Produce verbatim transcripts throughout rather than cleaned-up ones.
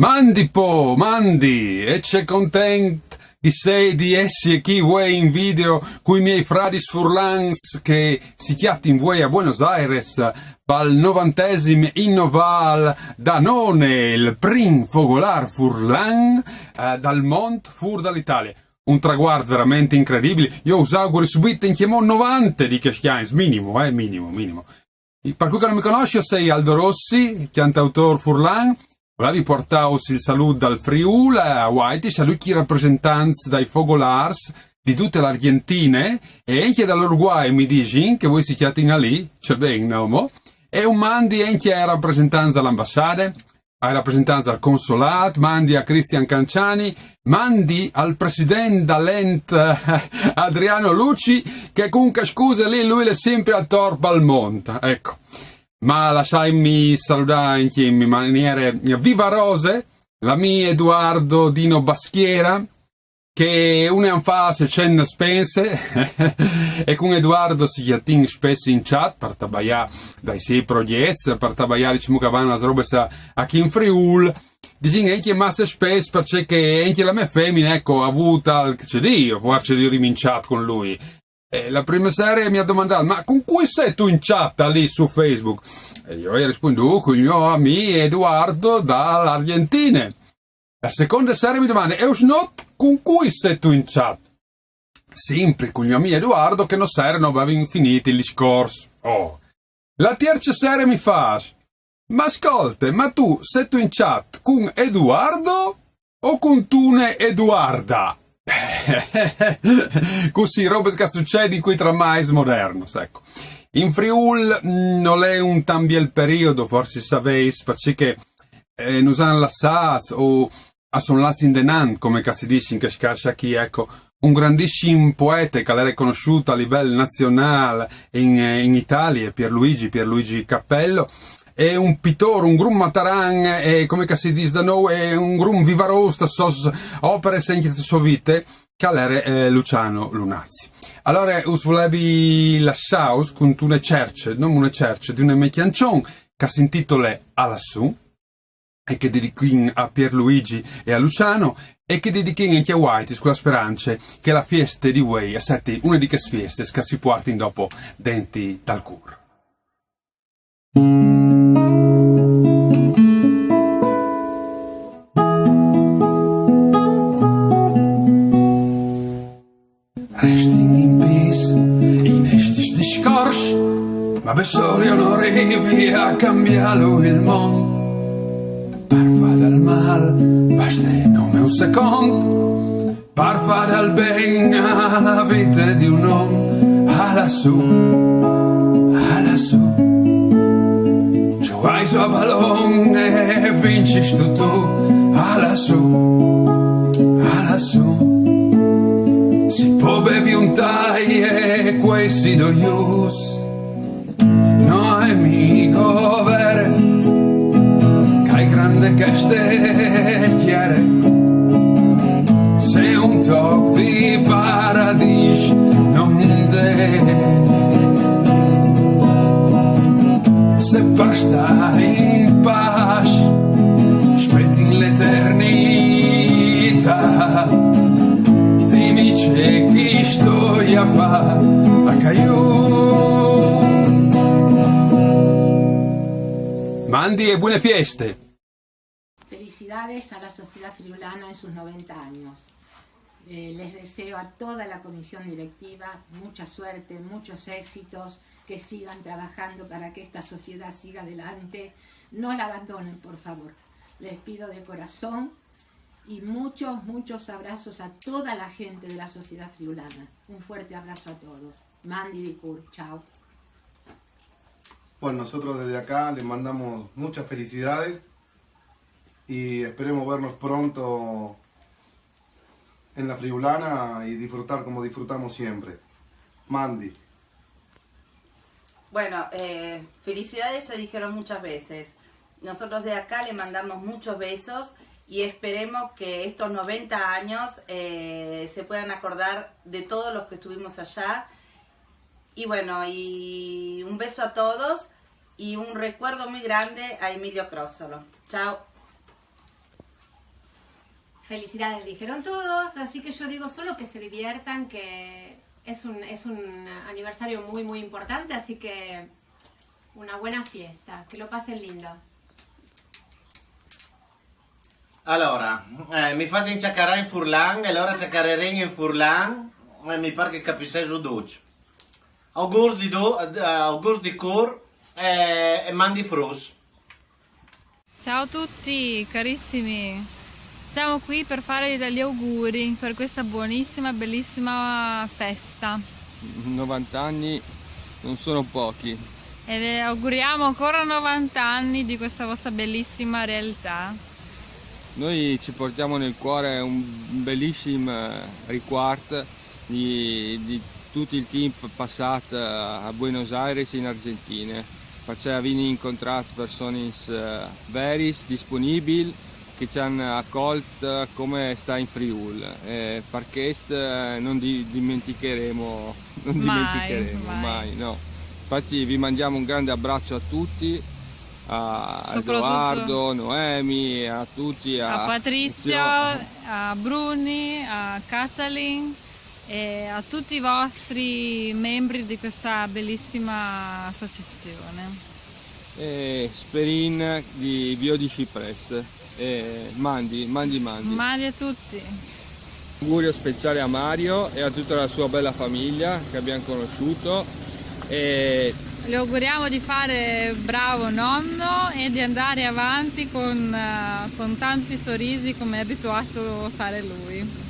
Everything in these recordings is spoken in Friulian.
Mandi po, mandi, e ce content che sei di essere qui vuoi in video con i miei fradi furlans che si chiattin vuoi a Buenos Aires, pal novantesim innoval da none, il prim fogolar furlan eh, dal mont fur dall'Italia. Un traguardo veramente incredibile. Io us auguri subito in chiamò novanta di cristiani, minimo, eh, minimo, minimo. Per cui che non mi conosci, io sei Aldo Rossi, cantautor furlan. Volevi portaus il salut dal Friul a White, a lui chi rappresentanti dai fogolars di tutta l'Argentina e anche dall'Uruguay mi dici che voi si chiatin lì, c'è ben, no? E un mandi anche ai rappresentanti dall'ambasciata, ai rappresentanti dal consolat, mandi a Cristian Canciani, mandi al presidente dall'ent Adriano Luci, che comunque scuse lì, lui è sempre a torpa al monte, ecco. Ma lasciatemi salutare anche in maniere vivarose l'amico Eduardo Dino Baschiera, che un anno fa se cenne spense e con Eduardo si chiattin spesso in chat per tabaiare dai sei progetti, per tabaiare diciamo che vanno la roba a chi in Friul. Dicin anche massa spesso perché anche la mia femmina, ecco, ha avuto il che c'è Dio, forse di riminci a chat con lui. E la prima sera mi ha domandato: "Ma con cui sei tu in chat lì su Facebook?" E io gli ho risposto: "Con il mio amico Eduardo dall'Argentina." La seconda sera mi domanda: "E us not con cui sei tu in chat?" Sempre con il mio amico Eduardo che non sera non avevamo finito il discorso. Oh. La terza sera mi fa: "Ma ascolta, ma tu sei tu in chat con Eduardo o con Tune Eduarda?" Così, robe che succede in quei tramais modernos, ecco. In Friul mm, non è un tan biel periodo, forse saveis, perché eh, nos han lassats o a son lats indenant, come che si dice in che scascia qui, ecco, un grandissimo poeta che l'è riconosciuto a livello nazionale in, in Italia, Pierluigi, Pierluigi Cappello, e un pittore, un grum mataran, e come che si dice da noi, è un grum vivaros, sta sos opere, sempre sua vita, che l'era eh, Luciano Lunazzi. Allora, us volevi lasciare con una cerce, non una cerce, di una mia canzone che si intitola Alassù, e che dediquin a Pierluigi e a Luciano, e che dediquin anche a White con la speranza che la festa di Way è stata una di queste feste che si portano dopo denti dal cuore. Restin in pis, in estis discors, ma bessorio non arrivi a cambiarlo il mondo. Parfa dal mal, basta nome un secondo, parfa dal ben alla vita di un uomo, alla su, alla su. Giuai su a ballon e vinci tu, alla su, alla su. Si può bevi un tai e questi do ius. No è mica vero che hai grande che ste fiere. Se un toc di paradis non de se per stare in pace spetti l'eternità. Dimmi ce che sto a fare a Caiù. Mandi e buone feste! Felicidades a la Sociedad Friulana en sus noventa años. Eh, les deseo a toda la comisión directiva mucha suerte, muchos éxitos, que sigan trabajando para que esta sociedad siga adelante. No la abandonen, por favor. Les pido de corazón y muchos, muchos abrazos a toda la gente de la Sociedad Friulana. Un fuerte abrazo a todos. Mandi Dicur, chao. Bueno, nosotros desde acá les mandamos muchas felicidades y esperemos vernos pronto en la Friulana y disfrutar como disfrutamos siempre. Mandi. Bueno, eh, felicidades se dijeron muchas veces. Nosotros de acá le mandamos muchos besos y esperemos que estos noventa años eh, se puedan acordar de todos los que estuvimos allá. Y bueno, y un beso a todos y un recuerdo muy grande a Emilio Crosolo. Chao. Felicidades, dijeron todos, así que yo digo solo que se diviertan, que es un, es un aniversario muy, muy importante, así que una buena fiesta, que lo pasen lindo. Allora, eh, mi fasi ciacarà in furlan e allora ciacareremo in furlan e mi pare che capisseso duccio. Augurs di do, eh, augurs di cor e, e mandi frus. Ciao a tutti, carissimi. Siamo qui per fare gli auguri per questa buonissima, bellissima festa. novanta anni non sono pochi. E le auguriamo ancora novanta anni di questa vostra bellissima realtà. Noi ci portiamo nel cuore un bellissimo ricordo di, di tutto il tempo passato a Buenos Aires in Argentina, perché abbiamo incontrato persone eh, veris, disponibili, che ci hanno accolto come sta in Friuli. E per questo eh, non di- dimenticheremo, non Mai, dimenticheremo mai. mai, no. Infatti vi mandiamo un grande abbraccio a tutti, a Soprattutto Edoardo, Noemi, a tutti, A a, Patrizio, a Bruni, a Katalin e a tutti i vostri membri di questa bellissima associazione. E sperin di viodici presto. E mandi, mandi, mandi. Mandi a tutti. Un augurio speciale a Mario e a tutta la sua bella famiglia che abbiamo conosciuto. E Le auguriamo di fare bravo nonno e di andare avanti con, eh, con tanti sorrisi come è abituato a fare lui.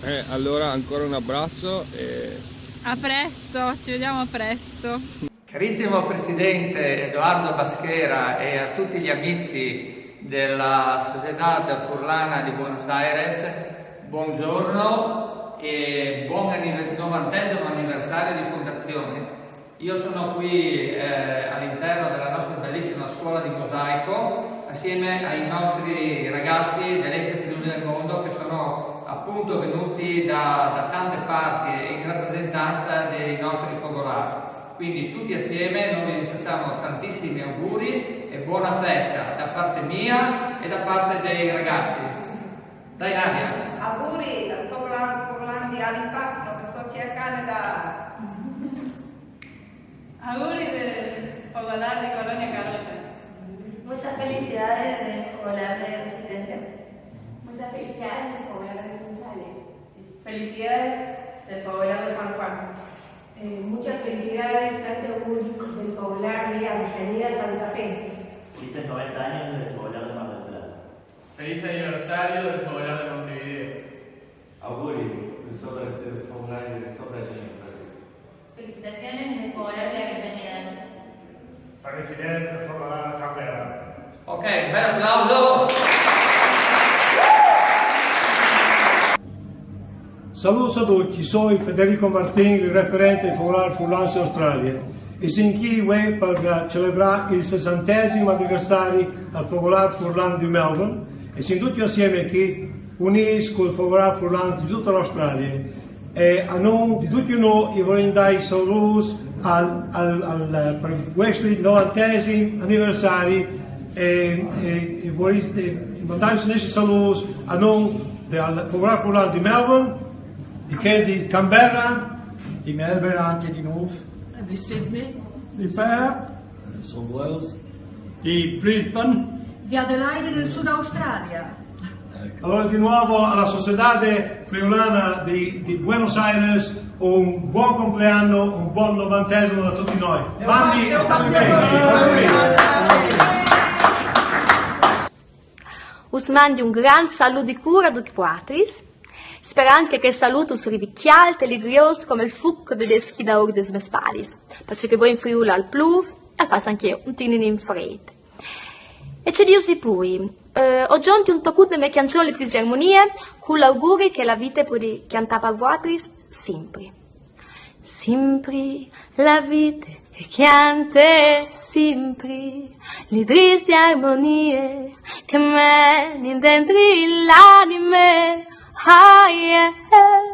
eh, allora ancora un abbraccio e A presto, ci vediamo presto. Carissimo Presidente Edoardo Baschera e a tutti gli amici della Società Furlana di Buenos Aires, buongiorno e buon anniver- novantesimo anniversario di fondazione. Io sono qui eh, all'interno della nostra bellissima scuola di mosaico assieme ai nostri ragazzi dell'Ex Friuli del Mondo che sono appunto venuti da, da tante parti in rappresentanza dei nostri fogolari. Quindi tutti assieme noi vi facciamo tantissimi auguri e buona festa da parte mia e da parte dei ragazzi. Dai Nadia! Auguri al Fogolar Furlan di Halifax, Nova Scotia, Canada. Auguri del Fogolar di Colonia Carocha. Muchas felicidades del Fogolar de Resistencia. Muchas felicidades del Fogolar de Sunchales. Felicidades del Fogolar de Juan Juan. Eh, muchas felicidades, tanti auguri del Fogolar de Avellaneda Santa Fe. Felices noventa años del Fogolar de Mar del Plata. Feliz aniversario del Fogolar de Montevideo. Auguri del Fogolar de Brasil. Felicitaciones del Fogolar de Avellaneda. Felicidades del Fogolar de Canberra. Ok, bel applauso! Saluts a ducj, o soi Federico Martin, il referent dal Fogolar Furlan in Australia, e o sin chi uei par celebrâ il sessantesim aniversari dal Fogolar Furlan di Melbourne, e o sin ducj assieme chi, unîts cul Fogolar Furlan di dutta la Australia. E a non di ducj nô o volein dâ i saluts al, al, al, par vuestri novantesim aniversari e, e, e volein mandâ i saluts a non dal Fogolar Furlan di Melbourne, di chel di Canberra, di Melbourne anche di nô, di Sydney, di Perth, New South Wales, di Brisbane, di Adelaide nel Sud Australia. Allora di nuovo alla Società Friulana di, di Buenos Aires un buon compleanno, un buon novantesimo da tutti noi. Mandi e state bene. Us mandi un grant salut di cûr a ducj vuatris, sperant che chest salut us rivi cjalt e ligriôs come il fûc che o vedês chi daûr des mês spalis, parcè che vuê in Friûl al plûf e al fâs ancje un tinin frêt. E ce dîus di plui? Eh, o zonti un tocut de mê cjançon Litris di armonie, cul auguri che la vite e podi cjantâ par vuatris simpri. Simpri la vite e cjante simpri, Litris di armonie che a me mi è dentri l'anime. Ah, yeah.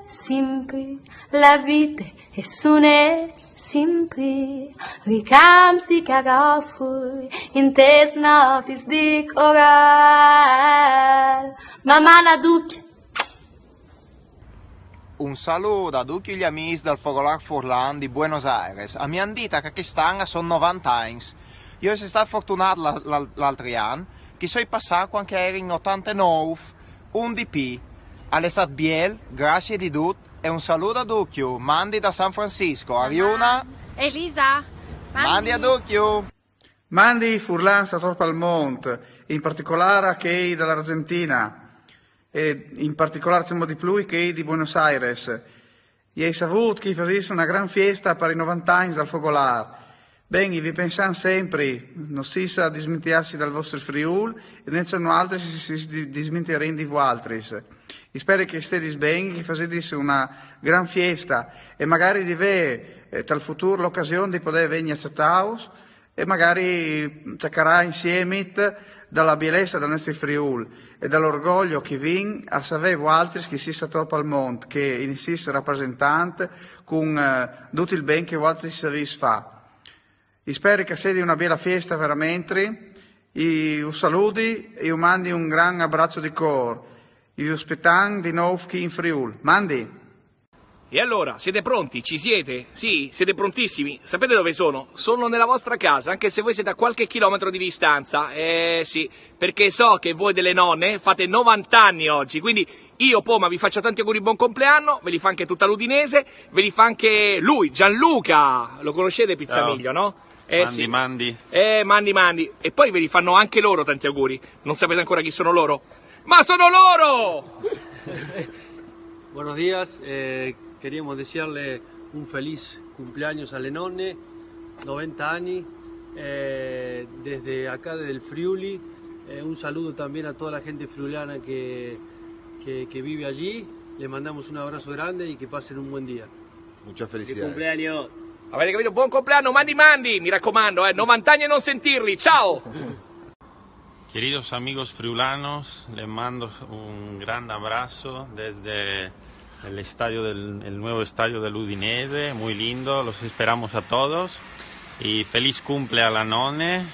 Simpri La vita è sune simpri, ricams di carofui, in tes notis di coral. Mamana duc. Un salut a ducj i amis dal Fogolâr Furlan di Buenos Aires. A mi àn dit che chest an a son novanta agns. Jo o soi stât fortunât l'altri an, che o soi passât cuant che a jerin otantenûf, un di pi. Al è stât biel, graciis di dut, e un salut a ducj. Mandi da San Francisco, Ariuna. Elisa. Mandi a ducj. Mandi furlans ator pal mont, in particolâr a chei da l'Argentina, e in particolâr, cemût di plui, chei di Buenos Aires. I ai savût che i fasês una gran fiesta pai novanta agns dal Fogolâr. Ben, i vi pensìn sempri, no stês a dismintiâsi dal vestri Friûl e nancje noaltris si dismintiarìn di vualtris. I speri che o stedis ben, che o fasedis una gran fiesta e magari di vê tal futûr l'ocasion di podê vignî a cjatâus e magari cjacarâ insiemi da la bielessa dal nestri Friûl e dal orgoglio che i vin a savê vualtris che i sês ator pal mont, che i sês rapresentants cun dut il ben che vualtris i savês fâ. I speri che a sedi una biela fiesta verementri, i us saludi e i us mandi un gran abraç di cûr. I us spietìn di nûf chi in Friûl. Mandi! E allora, siete pronti? Ci siete? Sì? Siete prontissimi? Sapete dove sono? Sono nella vostra casa, anche se voi siete a qualche chilometro di distanza. Eh sì, perché so che voi delle nonne fate novanta anni oggi, quindi io, Poma, vi faccio tanti auguri, buon compleanno, ve li fa anche tutta l'Udinese, ve li fa anche lui, Gianluca. Lo conoscete Pizzamiglio, no? Eh, mandi, sì. Mandi. Eh, mandi, mandi. E poi ve li fanno anche loro tanti auguri. Non sapete ancora chi sono loro? Ma sono loro! Buenos días. Eh, queríamos desearle un feliz cumpleaños a le nonne, noventa años, eh, desde acá, desde el Friuli. Eh, un saludo también a toda la gente friulana que, que, que vive allí. Les mandamos un abrazo grande y que pasen un buen día. Muchas felicidades. Cumpleaños. Avete capito? Buon compleanno, mandi mandi, mi raccomando, eh, novanta anni e non sentirli, ciao! Queridos amigos friulanos, les mando un gran abrazo desde el estadio del el nuevo estadio del Udinese, muy lindo, los esperamos a todos y feliz cumple a la nonne,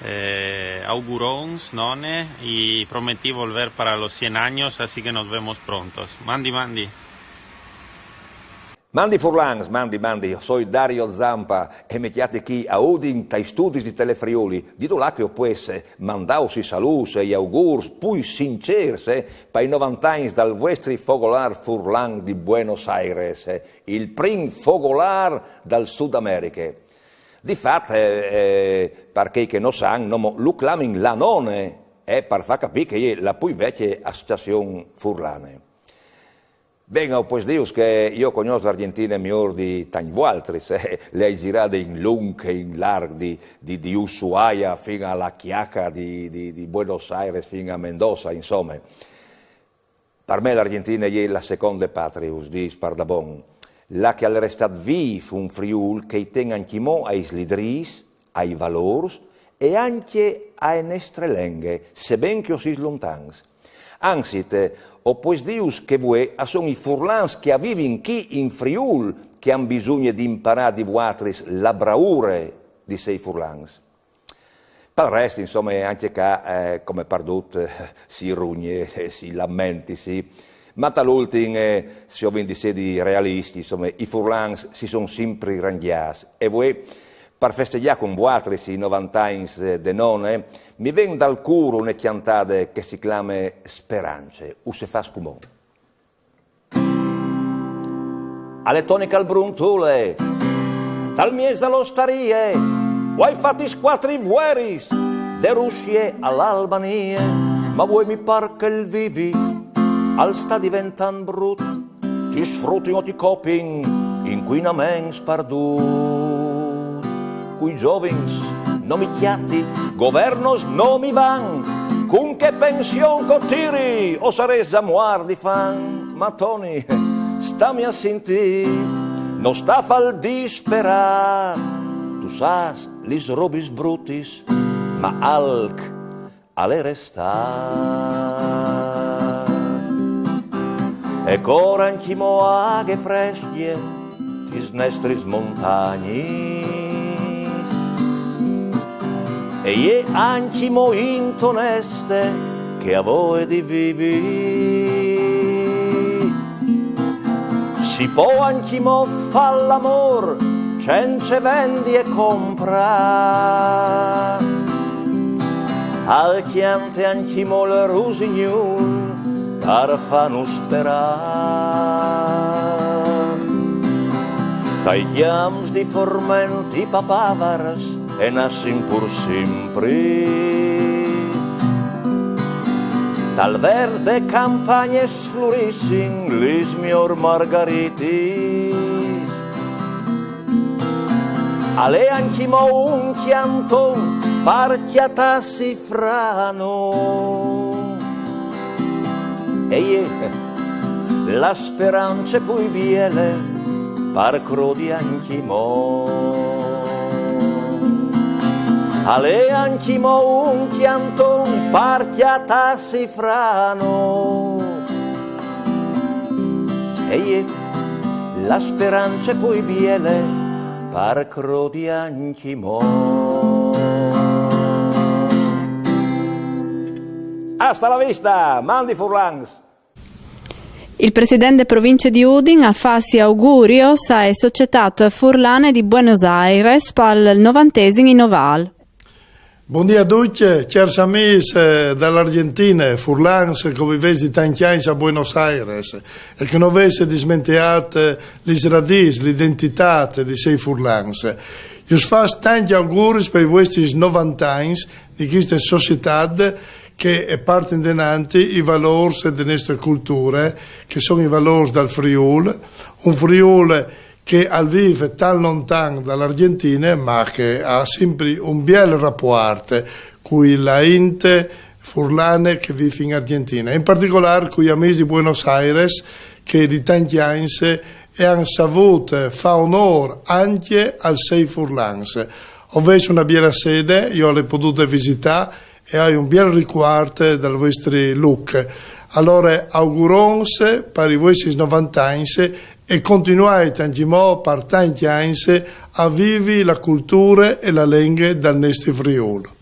eh, augurons nonne y prometí volver para los cien años, así que nos vemos prontos. Mandi mandi. Mandi furlans, mandi, mandi, o soi Dario Zampa e me cjati chi a Udin tai studis di Telefriuli, di dulà che o pues mandâus i salûts e i augûrs pui sincêrs pai novanta agns dal vuestri Fogolâr Furlan di Buenos Aires, il prin fogolâr dal Sud Americhe. Di fat, eh, eh, par chei che no san, nomo lu clamin la none, eh, par fâ capî che e je la pui vecje associazion furlane. Ben, o pues dîus che jo o cognòs la Argjentine miôr di tancj vualtris, eh? Le ai zirade in lunc e in larc, di, di, di Ushuaia fin a la Quiaca, di, di, di Buenos Aires fin a Mendoza, insome. Par me la Argjentine e je la seconde patrie, us dîs pardabon. Là che al è restât vîf un Friûl che i ten ancjemò ai slidrîs, ai valôrs e ancje ae nestre lenghe, seben che o sês lontans. Anzit, o pues dîus che vuê a son i furlans che a vivin chi in Friûl che a àn bisugne di imparâ di vuatris la braure di sei furlans. Pal rest, insome, ancje ca, eh, come pardut, eh, si rugne, eh, si lamenti, si. Ma tal ultin, eh, se o vin di sedi realiscj, insome, i furlans si son simpri rangjâts. E vuê, par festegjâ cun vuatris i novanta agns de none, mi ven dal cûr une cjantade che si clame Sperance, us e fâs cumò. A le toniche al Bruntule, tal mieç da l'ostarie, o ai fat lis cuatri vueris, de Russie a l'Albanie, ma vuê mi par che il vivi al sta diventant brut. Ti sfrutin o ti copin, incuinaments pardut. Cui zovins no mi cjati, governos no mi van, cun chê pension che o tiri o sarès za muart di fan. Ma Toni, stami a sintî, no sta fâ il disperât, tu sâs, lis robis brutis, ma alc al è restât. E cor ancjemò aghe frescje tis nestris montagnis, e je ancjemò int oneste che a voie di vivi. Si pò ancjemò fà l'amor cence vendi e comprà. Al cjante ancjemò il rusignul par fà nus sperà. Tai cjamps di forment i papavars e nassin pur simpri. Tal verde campagne sflurissin lis mior margaritis. Al è ancjemò un cjanton par cjatâsi fra nô. E je la sperance plui biele par crodi ancjemò. Al è ancjemò un cjanton par cjatâsi fra nô. E je la sperance plui biele par crodi ancjemò. Hasta la vista, mandi furlans! Il president de provincie di Udin al fâs i augurios ae Societât Furlane di Buenos Aires pal novantesim inovâl. Bundì a ducj, cjârs amîs, eh, da la Argjentine, furlans che o vivês di tancj agns a Buenos Aires e che no vês dismenteât, eh, lis radîs, la identitât di sei furlans. I us fâs tancj auguris pai vuestris novante agns di cheste societât che e puarte indenant i valôrs de nestre culture, che a son i valôrs dal Friûl, un Friûl che al vîf tant lontan da la Argjentine, ma che al à simpri un biel rapuart cu la int furlane che e vîf in Argjentine, in particolâr cui amîs di Buenos Aires, che di tancj agns a àn savût fâ onôr ancje ai sei furlans. O vês una biele sede, jo le ai podût visitâ, e o ai un biel ricuart dal vuestri lûc. Alore, augurons pai vuestris novante agns e continuait ancjemò par tancj agns a vivi la culture e la lenghe dal nestri Friûl.